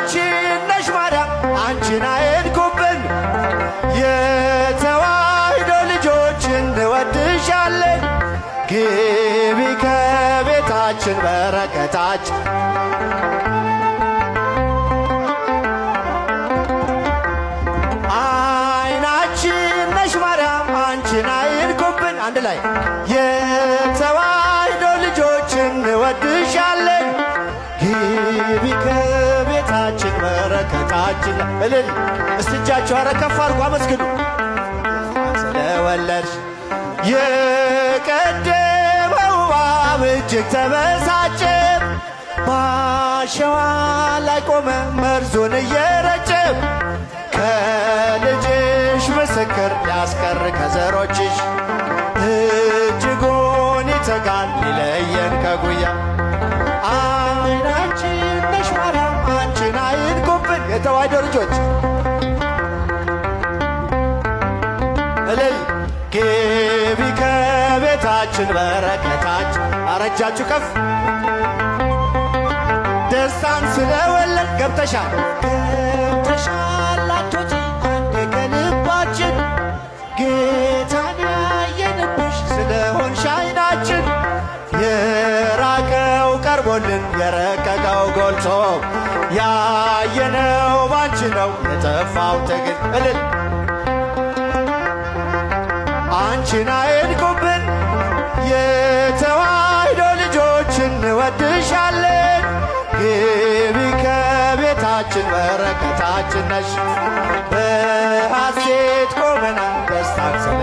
አይናችን ነሽ ማርያም አንቺን አይንኩብን። የተዋሕዶ ልጆች እንወድሻለን። ግቢ ከቤታችን በረከታችን። አይናችን ነሽ ማርያም አንቺን አይንኩብን። አንድ ላይ የተዋሕዶ ልጆች እንወድሻለን። ግቢ ከቤታችን በረከታችን። እልል እስቲ እጃችሁ ኧረ ከፍ አድርጉ አመስግኑ። ስለወለድሽ የቀደመው እባብ እጅግ ተበሳጨ፣ ባሸዋ ላይ ቆመ መርዙን እየረጨ። ከልጅሽ ምስክር ያስቀር ከዘሮችሽ እጅጉን ይተጋል ሊለየን ከጉያ። አይናችን ነሽ ማርያም አንቺን አይንኩብን። የተዋሕዶ ልጆች እልል። ግቢ ከቤታችን በረከታችን። አረጃችሁ ከፍ። ደስታን ስለወለድ ገብተሻል ገብተሻል አትወጪ አንዴ ከልባችን። ጌታን ያየንብሽ ስለሆንሽ አይናችን። የራቀው ቀርቦልን የረቀቀው ጎልቶ ያየነው ባንቺ ነው የጠፋው ትግል። እልል አንቺን አይንኩብን። የተዋሕዶ ልጆች እንወድሻለን። ግቢ ከቤታችን በረከታችን ነሽ። በሐሴት ቆመናል ደስታን ስለ